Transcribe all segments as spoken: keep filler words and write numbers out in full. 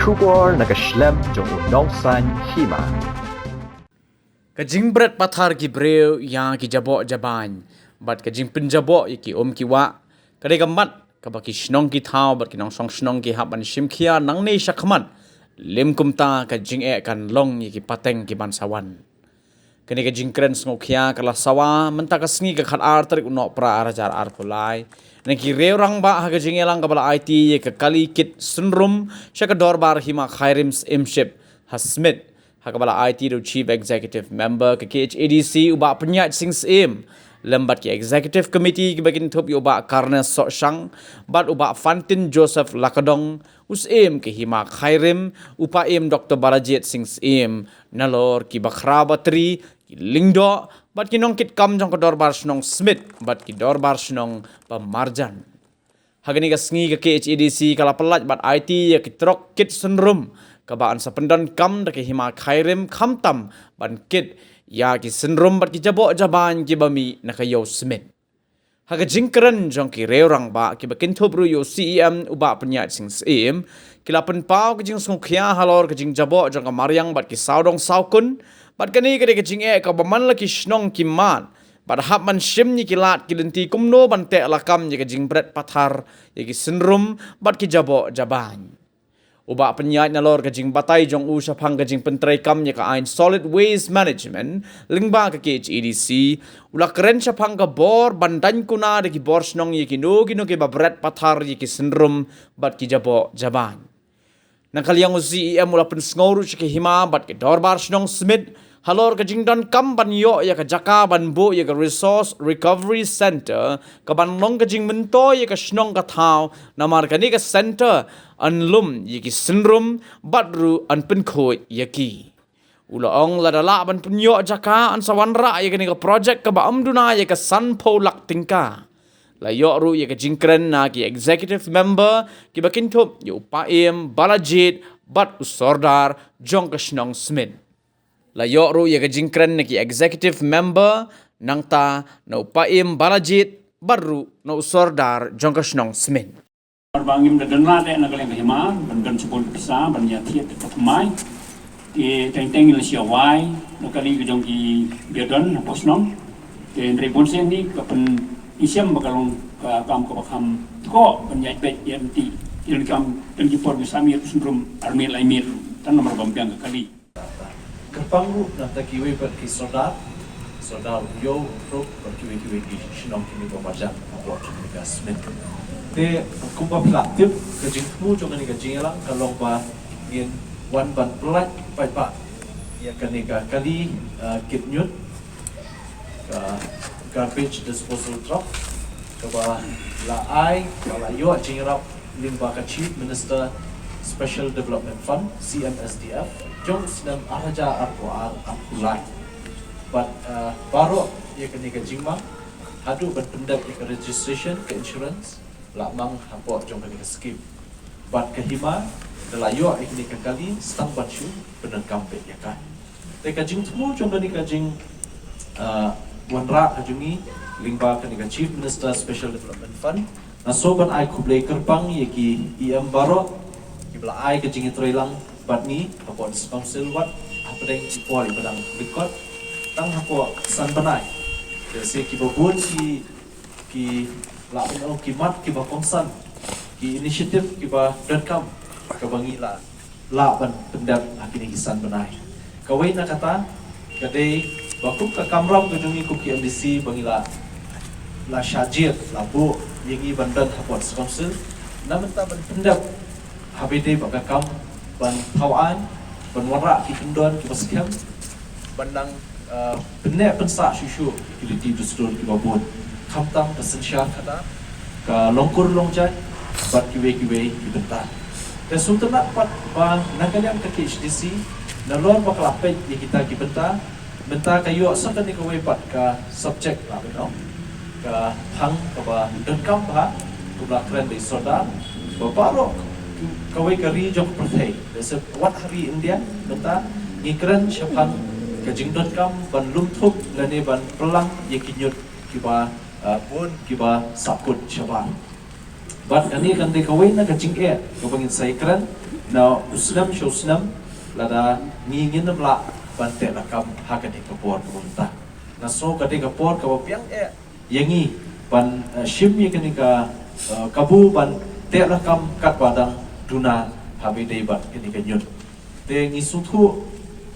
Khubor na ka shlem jong u nongsan hima. Ka jingbret pathar ki briew ïa ki jaboh jabain bad ka jingpynjaboh ïa ki um ki wah ka dei ka mat kaba ki shnong ki thaw bad ki nongshong shnong ki hap ban shim khia nangne shakhmat, lym kumta ka jingeh kan long ïa ki pateng ki ban sa wan. Kane ka jingkren sngewkhia ka la sawa mynta ka sngi ka khatar tarik u Nohprah arhajar arphew lai na ki riew rangbah ha ka jingïalang kaba la aiti ïa ka kali kit synrum sha ka dorbar hima Khyrim Syiemship ha Smit, ha kaba la aiti da u Chief Executive Member ka K H A D C u Bah Pynïaid Sing Syiem lem bad ki Executive Committee kiba kynthup ïa u Bah Carnes Sohshang bad u Bah Fantin Joseph Lakadong, u Syiem ka hima Khyrim, u Paiem Doctor Balajied Sing Syiem, nalor ki bakhraw batri, ki lyngdoh bad ki nongkitkam jong ka dorbar shnong Smit bad ki dorbar shnong ba marjan. Ha kane ka sngi ka K H A D C ka la pyllait bad aiti ïa ki trok kit synrum kaba yn sa pyndonkam da ka hima Khyrim khamtam ban kit ïa ki synrum bad ki jaboh jabain kiba mih na ka ïew Smit. Ha ka jingkren jong ki riew rangbah kiba kynthup ruh ïa u C E M u Bah Pynïaid Sing Syiem, ki la pynpaw ka jingsngewkhia halor ka jingjaboh jong ka mariang bad ki sawdong sawkun, bad kane ka dei ka jingeh kaba man la ki shnong ki mad bad hap ban shim ïa ki lad ki lynti kumno ban teh lakam ïa ka jingbret pathar ïa ki synrum bad ki jaboh jabain. U Bah Pynïaid nalor ka jingbatai jong u shaphang ka jingpyntreikam ïa ka aiñ Solid Waste Management lyngba ka K H A D C, u la kren shaphang ka bor ban daiñ kuna da ki bor shnong ïa kino kino kiba bret pathar ïa ki synrum bad ki jaboh jabain. Na ka liang u C E M u la pynsngew ruh sha ka hima bad ka dorbar shnong Smit halor ka jingdonkam ban ïoh ïa ka jaka ban buh ïa ka Resource Recovery Centre kaban long ka jingmyntoi ïa ka shnong ka thaw, namar kane ka centre yn lum ïa ki synrum bad ruh yn pynkhuid ïa ki. U la ong lada lah ban pynïoh jaka yn sa wanrah ïa kane ka projek kaba ym duna ïa ka sanphew lak tyngka. La ïoh ruh ïa ka jingkren na ki executive member kiba kynthup ïa u Paiem Balajied bad u Sordar jong ka shnong Smit. La ïoh ruh ïa ka jingkren na ki executive member nangta na u Paiem Balajied bad ruh na u Sordar jong ka shnong Smit. Ba ngim da don lad eh na ka liang ka hima ban don shibun ka pisa ban ïa thied ka thymmai. Te teng teng la sha wai na ka liang ka jong ki biadon na poshnong. Te hynrei bun sien ni ka pyn-i shem ba ka long ka kam kaba kham tkoh ban ïa beit ïa nti. Ïa kam kan ki por bi sa miet synrum ar miet lai miet. Tan namar ba biang ka kali. Kyrpang ruh na ta kiwei pat ki sordar, sordar u Ïew, u Pruk, bad kiwei kiwei ki shnong kine ba marjan hapoh jong kane ka Smit. Te kumba phi la tip ka jingthmu jong kane ka jingïalang ka long ba ngin wan ban pyllait paidbah ïa kane ka kali, eh, kit ñiut, ka garbage disposal truck kaba la ai, ba la ïoh jingïarap lyngba ka Chief Minister Special Development Fund, C M S D F, jong u snem ar hajar arphew ar arphew lai. Bad, eh, baroh ïa kane ka jingma haduh ban pyndep ïa ka registration, ka insurance, la mang hapoh jong kane ka scheme. Bad ka hima da la ïoh ïa kane ka kali, sa tang ban shu pyndonkam beit ïa ka. Te ka jingthmu jong kane ka jing, ah, wanrah ka jong ngi lyngba kane ka Chief Minister Special Development Fund, nga sngew ban ai khublei kyrpang ïa ki E M baroh kiba la ai ka jingïatreilang bad ngi hapoh District Council wat hapdeng ki por ba dang lyngkot, tang hapoh san bnai. Te sa kiba bun ki ki lah ban ong ki mat kiba kongsan, ki initiative kiba donkam kaba ngi lah, lah ban pyndep ha kine ki san bnai. Kawei na kata ka dei ba kum ka kamram ka jong ngi kum ki M D C ba ngi la, la shah jied, la buh ïa ngi ban don hapoh District Council. Na mynta ban pyndep haba ïadei bad ka kam ban thaw aiñ, ban wanrah ki kyndon kiba skhem, ban nang, eh, pynneh pynsah shuh shuh ki riti dustur kiba bun, khamtam ka synshar khadar, ka longkur longjait bad kiwei kiwei ki bynta. Te sngewtynnat pat ba na ka liang ka K H D C, nalor ba ka la peit ïa kita ki bynta, mynta ka ïoh sa kane kawei pat ka subject, lah ban ong, ka phang kaba donkam bha, kumba la kren da i sordar, ba baroh kawei ka ri jong ka pyrthei, lehse wat ha ri India, mynta ngi kren shaphang ka jingdonkam ban lum thup lane ban pynlang ïa ki ñiut kiba, ah, bun kiba sahkut shabar. Bad kane kan dei kawei na ka jingeh kaba ngin sa ïakren, Na u snem sha u snem, lada ngi ngin ym lah ban teh lakam ha kane ka por kaba mynta. Nga sngew ka dei ka por kaba biang eh ïa ngi ban, eh, shim ïa kane ka, eh, kabu ban teh lakam katba dang duna haba ïadei bad kane ka ñiut. Te ngi sngewthuh,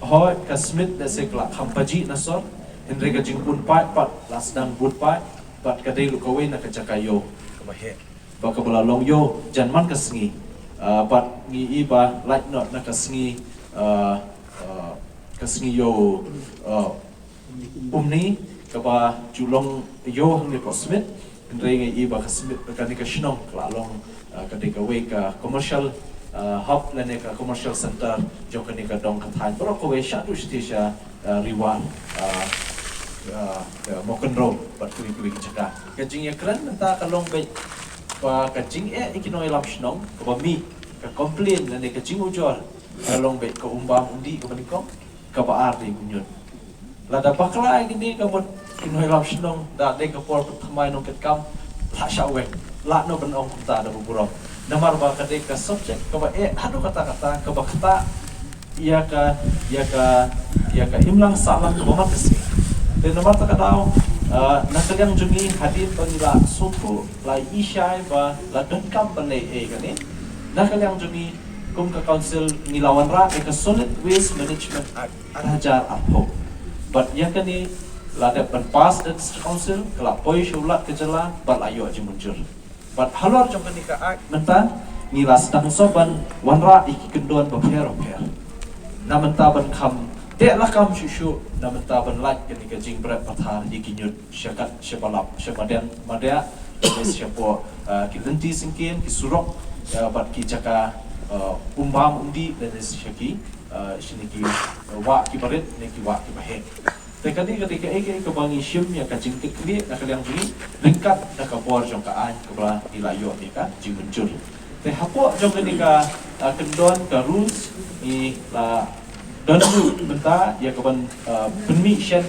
hooid ka Smit lehse ka la kham pajih na sor, hynrei ka jingbun paid pat la sdang bun paid, bad ka dei ruh kawei na ka jaka ïew kaba heh, ba kaba la long ïew jan man ka sngi. Ah, bad ngi i ba lait noh na ka sngi, ah, ah, ka sngi ïew, ah, Umne kaba ju long ïew hangne hapoh Smit, hynrei ngi i ba ka Smit, kane ka shnong ka la long, ah, ka dei kawei ka commercial, ah, hub lane ka commercial center jong kane ka dong ka thaiñ baroh kawei shaduh shatei sha, ah, Ri War, ah, ah, ka Mawkynrew bad kiwei kiwei ki jaka. Ka jingïakren mynta ka long beit ba ka jingeh ïa ki nongïalam shnong kaba mih, ka complain lane ka jingujor ka long beit ka umbam umdih kaba nyngkong, kaba ar dei u ñiut. Lada bakla ïa kine ka mut ki nongïalam shnong, da dei ka por pynthymmai nongkitkam, lah shah weng, lah noh ban ong kumta da ba burom. Namar ba ka dei ka subject kaba eh haduh katta katta, kaba ktah ïa ka, ïa ka, ïa ka imlang sahlang kaba man ka sngi. Te namar kata ka daw, ah, na ka liang jong ngi hadien ba ngi la sngewthuh, la i shai ba la donkam ban leh ei kane, na ka liang jong ngi kum ka council ngi la wanrah ïa ka Solid Waste Management Act ar hajar arphew. Bad ïa kane la dep ban pass da District Council, ka la poi sha u Lat ka jylla bad la ïoh jingmynjur. Bad halor jong kane ka Act mynta ngi la sdang shuh ban wanrah ïa ki kyndon bapher bapher. Na mynta ban kham teh lakam shuh shuh, na mynta ban lait kane ka jingbret pathar ïa ki ñiut sha kat, sha Balap, sha Madiang, Madiah, shapoh, ah, ki lynti syngkien, ki surok, ah, bad ki jaka, ah, umbam umdih lane sha ki, ah, shane ki, ah, wah kiba rit ne ki wah kiba heh. Te kane ka dei kaei kaei kaba ngi shim ïa ka jingkitkhlieh na ka liang jong ngi ryngkat da ka bor jong ka aiñ kaba ngi la ïoh ïa ka jingmynjur. Te hapoh jong kane ka, ah, kyndon ka rules ngi la don ruh mynta ïa ka ban, ah, pynmih shen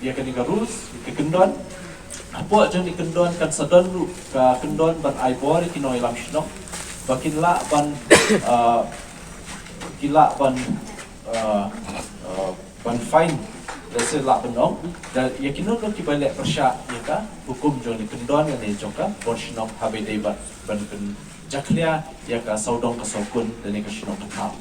ïa kane ka rules, ka kyndon. Hapoh jong kane ka kyndon kan sa don ruh ka kyndon ban ai bor ïa ki nongïalam shnong ba kin lah ban, ah, ki lah ban, ah, ah, ban fine, lehse lah ban ong, da ïa kino kino kiba leh pyrshah ïa ka hukum jong kane ka kyndon lane jong ka bor shnong haba ïadei bad ban pynjakhlia ïa ka sawdong ka sawkun lane ka shnong ka thaw.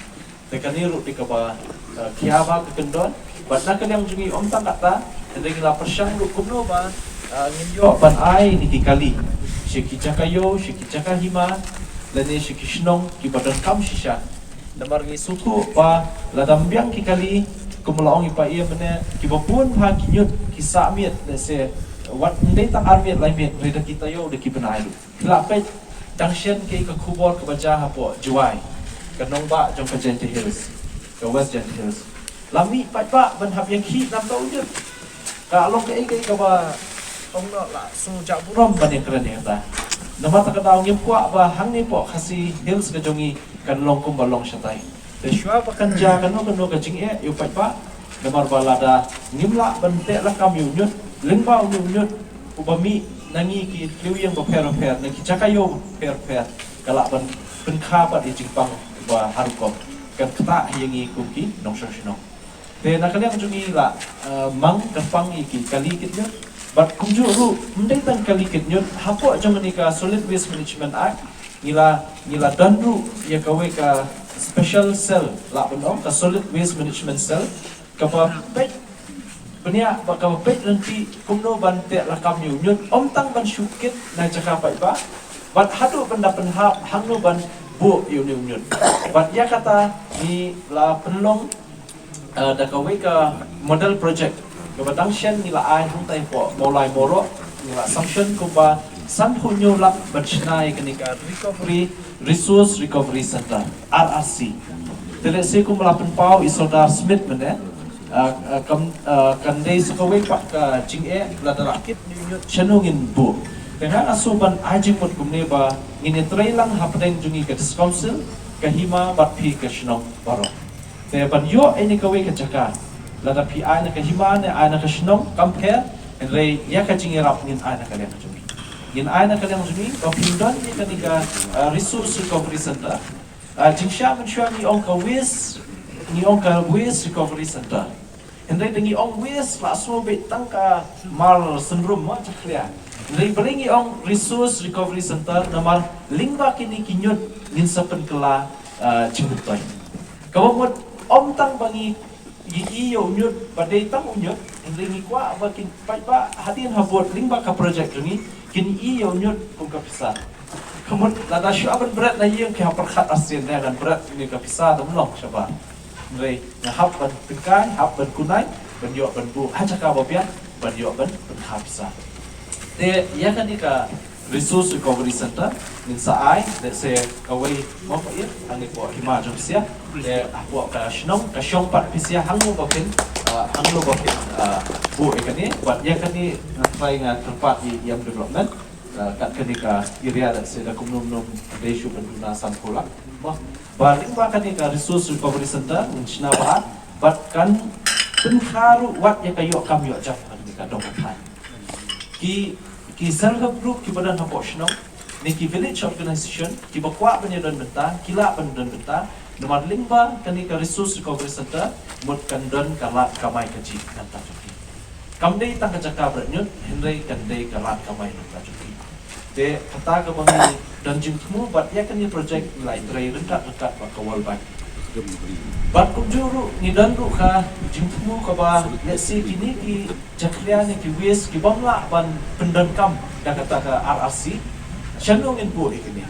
Te kane ruh dei kaba, eh, khia bha ka kyndon. Bad na ka liang jong ngi ym tang katta, hynrei ngi la pyrshang ruh kumno ba, eh, ngin ïoh ban ai ïa ki kali sha ki jaka ïew, sha ki jaka hima, lane sha ki shnong kiba donkam shisha. Namar ngi sngewthuh ba lada ym biang ki kali, kumba la ong i Pa Ïa mynne, kiba bun bha ki ñiut ki sah miet, lehse wat ym dei tang ar miet lai miet, hynrei da ki taïew, da ki bnai ruh. Ki la peit, dang shen kaei ka khubor kaba jia hapoh Jowai, ka nongbah jong ka Jaintia Hills, ka West Jaintia Hills. La mih paidbah ban hap ïakhih namar u ñiut. Ka long kaei kaei kaba ong noh la shu jah burom ban ïakren ïa kata. Namar kata ka daw ngim kwah ba hangne hapoh Khasi Hills ka jong ngi kan long kumba long shatai. Te shuwa ba kan jia kano kano ka jingeh ïa u paidbah, namar ba lada ngim lah ban teh lakam ïa u ñiut, lyngba une u ñiut uba mih na ngi ki tliewïing bapher bapher, na ki jaka ïew bapher bapher, ka lah ban pynkha pat ïa jingpang ba ha rukom, kan ktah ïa ngi kum ki nongshong shnong. Te na ka liang jong ngi la, eh, mang kyrpang ïa ki kali kit ñiut. Bad kumjuh ruh, ym dei tang kali kit ñiut, hapoh jong kane ka Solid Waste Management Act, ngi la, ngi la don ruh ïa kawei ka special cell, lah ban ong ka Solid Waste Management Cell, kaba peit bniah bad kaba peit lynti kumno ban teh lakam ïa u ñiut, ym tang ban shu kit na jaka paidbah, bad haduh ban da pynhap hangno ban buh ïa une u ñiut. Bad ïa kata ngi la pynlong, eh, da kawei ka model project kaba dang shen ngi la ai hangtai hapoh Mawlai Mawroh, ngi la sanction kumba sanphew hynñiew lak ban shna ïa kane ka Recovery, Resource Recovery Center, R R C. Te lehse kumba la pynpaw i Sordar Smit mynne, eh, eh, kam, eh, kan dei sa kawei pat ka jingeh lada la kit une u ñiut shano ngin buh. Te nga nga shu ban ai jingmut kumne ba ngin ïatrei lang hapdeng jong ngi ka District Council, ka hima bad phi ka shnong baroh. Te ban ïoh ïa kane kawei ka jaka, lada phi ai na ka hima ne ai na ka shnong kam pher, hynrei ïa ka jingïarap ngin ai na ka liang jong ngi. Ngin ai na ka liang jong ngi ba phin don ïa kane ka, uh, Resource Recovery Center, Ah, jingshisha mynshuwa ngi ong ka waste, ngi ong ka waste recovery center. Hynrei da ngi ong waste la sngewbha tang ka mar synrum ma jakhlia. Hynrei balei ngi ong resource recovery center, namar lyngba kine ki ñiut ngin sa pynkylla, ah, jingmyntoi. Kaba mut ym tang ba ngi ngi ïoh ñiut ba dei tang u ñiut, hynrei ngi kwah ba kin paidbah hadien habud lyngba ka project jong ngi kin ïoh ñiut kum ka pisa. Ka mut lada shu ban bret na ïing ki hap pyrkhat arsien, dei ban bret ne ka pisa dang long shabar. Hynrei nga hap ban tyngkai, hap ban kunai, ban ïoh ban buh ha jaka ba biang, ban ïoh ban pynkha pisa. Te ïa kane ka Resource Recovery Center, ngin sa ai, let's say, kawei mawpha ïa, hangne hapoh hima jong phi sha, te hapoh ka shnong, ka shong pat phi sha, hangno ba phin, ah, hangno ba phin, ah, buh ïa kane, bad ïa kane, nga try nga kyrpad ïa, ïa development, ah, kat kane ka area, let's say, da kumno kumno, dei shu ban duna san phew lak. Mo, ba lyngba kane ka Resource Recovery Center, ngin shna bha, bad kan pynkha ruh wat ïa ka ïoh kam ïoh jam, kane ka dong ka thaiñ. Ki, ki self help group kiba don hapoh shnong, ne ki village organization, kiba kwah ban ïa don bynta, ki lah ban don bynta, namar lyngba kane ka Resource Recovery Center, mut kan don ka lad kamai kajih na bynta jong ki. Kam dei tang ka jaka bret ñiut, hynrei kan dei ka lad kamai na bynta jong ki. Te kata kaba ngi don jingthmu, bad ïa kane project ngi la trei ryngkat ryngkat bad ka World Bank. Bad kumjuh ruh ngi don ruh ka jingthmu kaba, let's say, kine ki jakhlia ne ki waste kibym lah ban pyndonkam da kata ka R R C. Shano ngin buh ïa kine?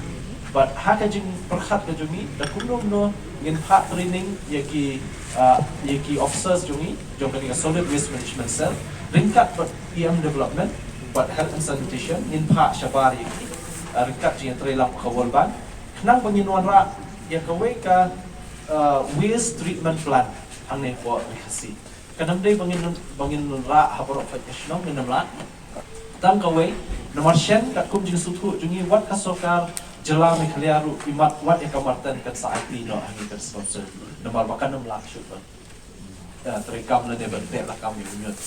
Bad ha ka jingpyrkhat ka jong ngi, da kumno kumno ngin phah training ïa ki, ah, ïa ki officers jong ngi, jong kane ka Solid Waste Management Cell, ryngkat bad E M Development bad Health and Sanitation, ngin phah shabar ïa ki, ah, ryngkat jingïatreilang ka World Bank, khnang ba ngin wanrah ïa kawei ka, ah, waste treatment plant hangne hapoh Ri Khasi. Kan ym dei ba ngin, ba ngin rah ha baroh ka shnong, ngin ym lah. Tang kawei, namar shen katkum jingsngewthuh jong ngi, wat ka sorkar jylla Meghalaya ruh i mat wat ïa ka marten kan sa aiti noh ha ngi ka District Council. Namar ba kan ym lah shuh ban, eh, treikam lane ban teh lakam ïa u ñiut.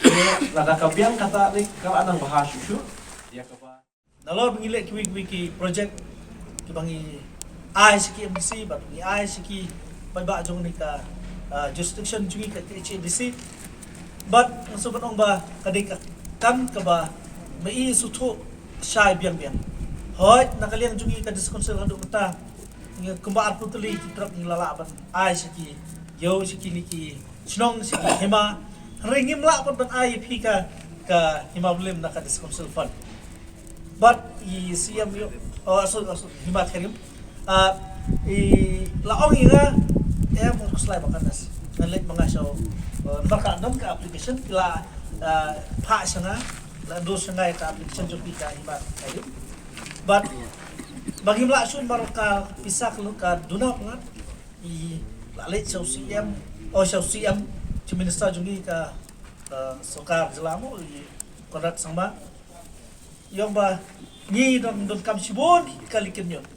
Te lada ka biang kata, dei ka la nang bha shuh shuh. Ïa kaba Nalor ba ngi leh kiwei kiwei ki project kiba ngi ai sha ki M D C bad ngi ai sha ki paidbah jong kane ka, ah, jurisdiction jong ngi, ka K H A D C. Bad nga sngewbha ban ong ba ka dei ka kam kaba ma i sngewthuh shai biang biang. Hooid, na ka liang jong ngi ka District Council haduh mynta ngi kumba arphew tylli ki trep ngi la lah ban ai sha ki, ïoh sha kine ki shnong, sha ki hima. Hynrei ngim lah pat ban ai ïa phi ka, ka hima Bulim na ka District Council fund. Bad i C M ïoh, oh, sorry, oh, sorry, hima Khyriem. Ah, i la ong ïa nga, em, ong khuslai ba kan nas. Ngan leit ma nga sha, eh, namar ka don ka application, i la, ah, phah sha nga, la endorse sha nga ïa ka application jong phi ka hima Khyriem. Bad ba ngim lah shuh namar ka pisa ka duna palat. I la leit sha u C M, oh, sha u C M, Chief Minister jong ngi ka, eh, sorkar jylla mo, i Conrad Sangma. I ong ba ngi dang donkam shibun ki kali ki ñiut.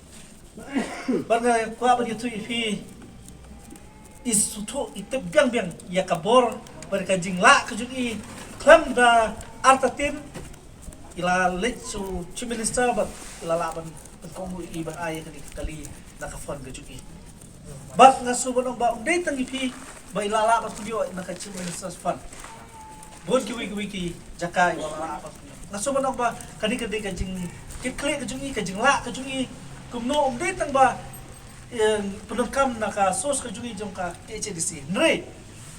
Bad nga kwah ban ïathuh ïa phi, i sngewthuh, i tip biang biang ïa ka bor bad ka jinglah ka jong i khlem da artatien. I la leit sha u Chief Minister bad i la lah ban pynkohnguh ïa i ban ai ïa kane ka kali na ka fund ka jong i. Bad nga sngewbha ban ong ba ym dei tang ïa phi ba i la lah ban pynïoh na ka Chief Minister's Fund. Bun kiwei kiwei ki jaka i la lah ban pynïoh. Nga sngewbha ban ong ba kane ka dei ka jingkitkhlieh ka jong i, ka jinglah ka jong i. Kumno, ym dei tang ba, eh, pyndonkam na ka source ka jong i jong ka K H A D C. Hynrei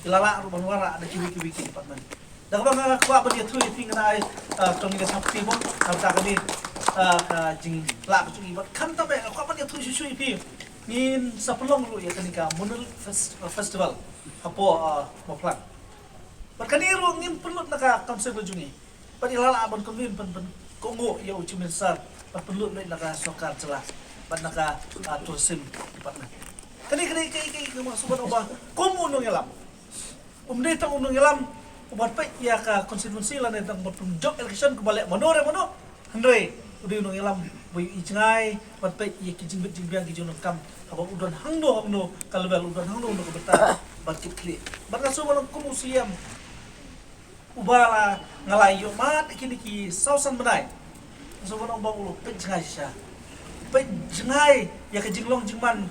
i la lah ruh ban wanrah da kiwei kiwei ki department. Da kaba nga kwah ban ïathuh ïa phi, nga ai, ah, tang ïa ka sap ti mo, kata ka dei, ah, ka jinglah ka jong i. Bad khamtam eh nga kwah ban ïathuh shuh shuh ïa phi. Ngin sa pynlong ruh ïa kane ka Monolith Fest-, Festival hapoh, ah, Mawphlang. Bad kane ruh ngim pynlut na ka council ka jong i. Bad i la lah ban convene, pyn, pynkohnguh ïa u Chief Minister, bad pynlut leit na ka sorkar jylla bad na ka, ah, Tourism Department. Kane, kane, kane, kane, kane, nga sngewbha ban ong ba kum u nongïalam, ym dei tang u nongïalam uba peit ïa ka constituency lane tang ban pynjop election kumba leh mano re mano. Hynrei u dei u nongïalam uba ïohi jngai ban peit ïa ki jingbit jingbiang, ki jingdonkam, haba u don hangno hangno ka level, u don hangno hangno ka bynta ban kitkhlieh. Bad nga sngewbha ban ong kum u C M uba la, nga la ïoh mad ïa kine ki saw san bnai. Nga sngewbha ban ong ba u peit jngai shisha, peit jngai ïa ka jinglong jingman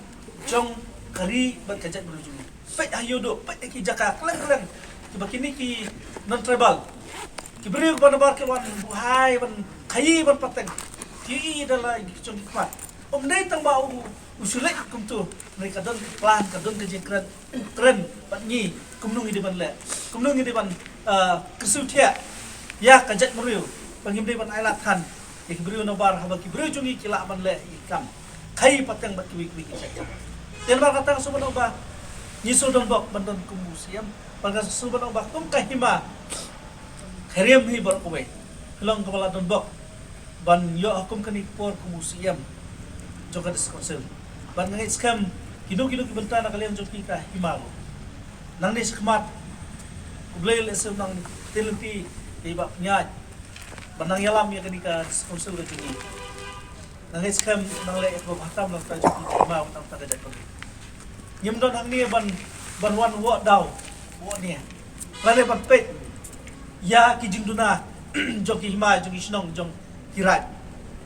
jong ka ri bad ka jaitbynriew jong ngi. Peit ha Ïewduh, peit ha ki jaka kylleng kylleng kiba kine ki non tribal, ki briew kiba nabar ki wan buhai ban khaïi ban pateng. Ki i da la ki jong ki khmat. Ym dei tang ba u u shu leit kumtu. Hynrei ka don ka plan, ka don ka jingkren, u kren bad ngi kumno ngi dei ban leh, kumno ngi dei ban, ah, kyrsiew thiah ïa ka jaitbynriew, ba ngim dei ban ailad than ïa ki briew nabar haba ki briew jong ngi ki lah ban leh ïa ki kam khaïi pateng bad kiwei kiwei ki jait kam. Te namar kata nga sngewbha ban ong ba ngi shu don bok ban don kum u Siem, bad nga shu sngewbha ban ong ba kum ka hima Khyriem hi baroh kawei, ka long kaba la don bok ban ïoh ha kum kane ka por kum u Siem jong ka District Council. Bad nga ngeit skhem kino kino ki bynta na ka liang jong ki ka hima ruh. Nangne shakhmat, U Blei lehse u nang pynlong ïa i Bah Pynïaid ban nang ïalam ïa kane ka District Council ka jong ngi. Nga ngeit skhem nang leh ïa kaba bha tam na ka bynta jong ki, ka hima bad na ka bynta ka jaitbynriew. Ngim don hangne ban, ban wan wad daw wad nia, lane ban peit ïa ki jingduna jong ki hima, jong ki shnong, jong ki raid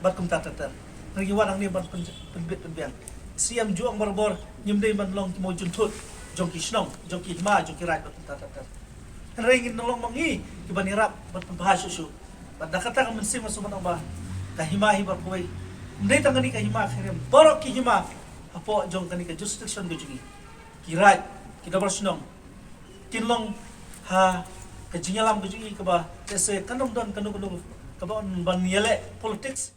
bad kumta ter ter. Hynrei ngi wan hangne ban pyn-, pynbit pynbiang. Siem, ju ong barabor, ngim dei ban long ki mawjynthut jong ki shnong, jong ki hima, jong ki raid bad kumta ter ter. Hynrei ngin long ma ngi kiban ïarap bad pynbha shuh shuh. Bad na kata ka mynsiem nga sngewbha ban ong ba ka hima hi baroh kawei, ym dei tang kane ka hima Khyriem, baroh ki hima hapoh jong kane ka jurisdiction ka jong ngi, ki raid, ki dorbar shnong, kin long ha ka jingïalam ka jong ngi kaba lehse kan ym don kano kano kaba yn ban ïaleh politics.